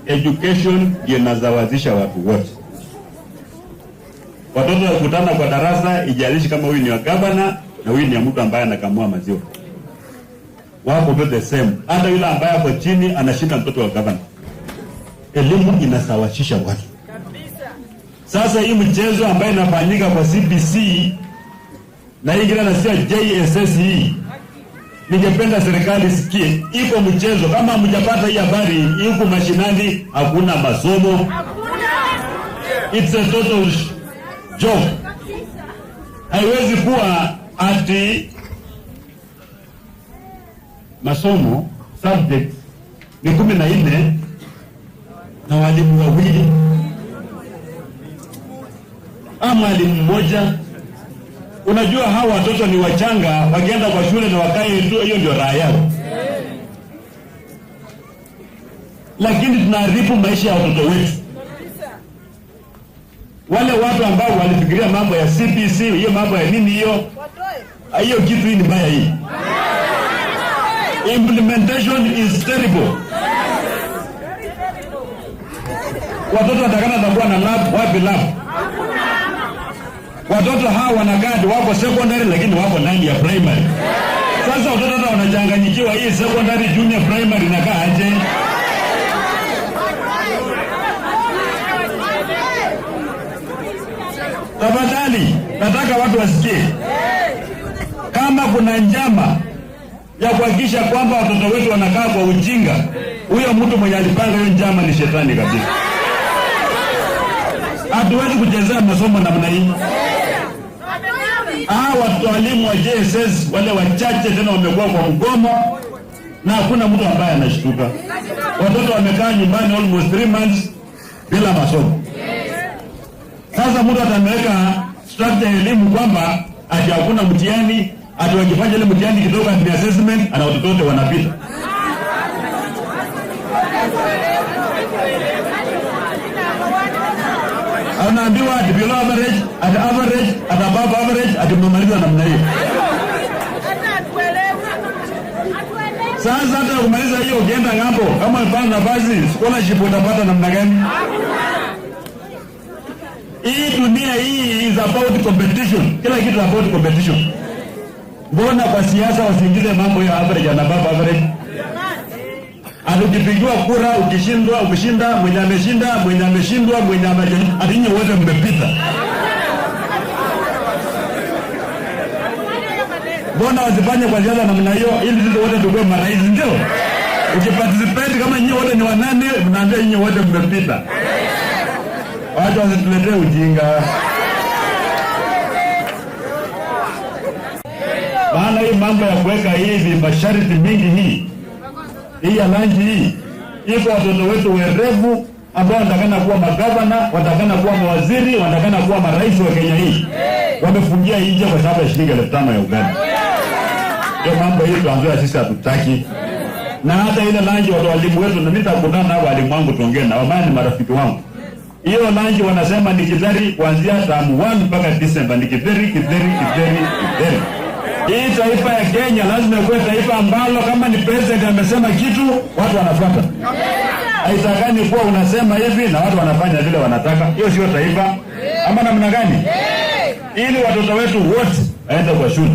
Education ndio inazawazisha watu wote. Watoto wakutana kwa darasa, ijalishi kama huyu ni wa gavana na huyu ni mtu ambaye anakamua maziwa, wako tu the same. Hata yule ambaye ako chini anashinda mtoto wa gavana. Elimu inasawasisha watu. Sasa hii mchezo ambayo inafanyika kwa CBC na hii ingine nasikia JSS hii, ningependa serikali sikie, iko mchezo. Kama hamjapata hii habari, huko mashinani hakuna masomo. It's a total joke. Haiwezi kuwa ati masomo subject ni 14 na walimu wawili ama mwalimu mmoja. Unajua hawa watoto ni wachanga, wakienda kwa shule na wakae tu, hiyo ndio raha yao. Lakini tunaharibu maisha ya watoto wetu. Wale watu ambao walifikiria mambo ya CBC, hiyo mambo ya nini hiyo, hiyo kitu hii ni mbaya hii. Implementation is terrible. Watoto watakana kuwa na lab, wapi lab? Watoto hawa wanakaa wako secondary lakini wako ndani ya primary. Sasa watoto hata wanachanganyikiwa, hii secondary, junior, primary inakaa aje? Tafadhali, nataka watu wasikie. Kama kuna njama ya kuhakikisha kwamba watoto wetu wanakaa kwa ujinga, huyo mtu mwenye alipanga hiyo njama ni shetani kabisa. Hatuwezi kuchezea masomo namna hii. Hawa walimu wa JSS wale wachache tena wamekuwa kwa mgomo na hakuna mtu ambaye anashtuka. Watoto wamekaa nyumbani almost 3 months bila masomo. Sasa mtu atameweka structure ya elimu kwamba ati hakuna mtihani, ati wakifanya ile mtihani kidogo ati assessment, ana watoto wote wanapita. Anaambiwa ati below average, ati average, ati above average, ati mmemaliza namna hiyo. Sasa hata kumaliza hiyo ukienda ng'ambo, kama umepata nafasi, scholarship utapata namna gani? Hii dunia hii is about competition. Kila kitu about competition. Mbona kwa siasa wasiingize mambo ya average na above average? Atukipigiwa kura, ukishindwa, ukishinda, mwenye ameshinda, mwenye ameshindwa, mwenye ameshinda, ati nyinyi wote mmepita. Mbona wasifanye kwa siasa namna hiyo ili sisi wote tukue marais, ndio? Ukiparticipate kama nyinyi wote ni wanane, mnaambia nyinyi wote mmepita. Watu wasituletee ujinga. Maana hii mambo ya kuweka hivi masharti mingi hii, hii ya lanji hii, iko watoto wetu werevu ambao wanatakana kuwa magavana, wanatakana kuwa mawaziri, wanatakana kuwa marais wa Kenya hii. Wamefungia nje kwa sababu ya shilingi 5,000 ya Uganda. Hiyo mambo hii tuanzoea sisi hatutaki. Na hata ile lanji watu walimu wetu, na mimi nitakutana na walimu wangu tuongee na maana ni marafiki wangu. Hiyo lanji wanasema ni kidheri kuanzia term 1 mpaka December, ni kidheri, kidheri, kidheri, kidheri. Hii taifa ya Kenya lazima ikuwe taifa ambalo kama ni president amesema kitu, watu wanafuata. Haitakani kuwa unasema hivi na watu wanafanya vile wanataka. Hiyo sio taifa. Ama namna gani? Ili watoto wetu wote waende kwa shule.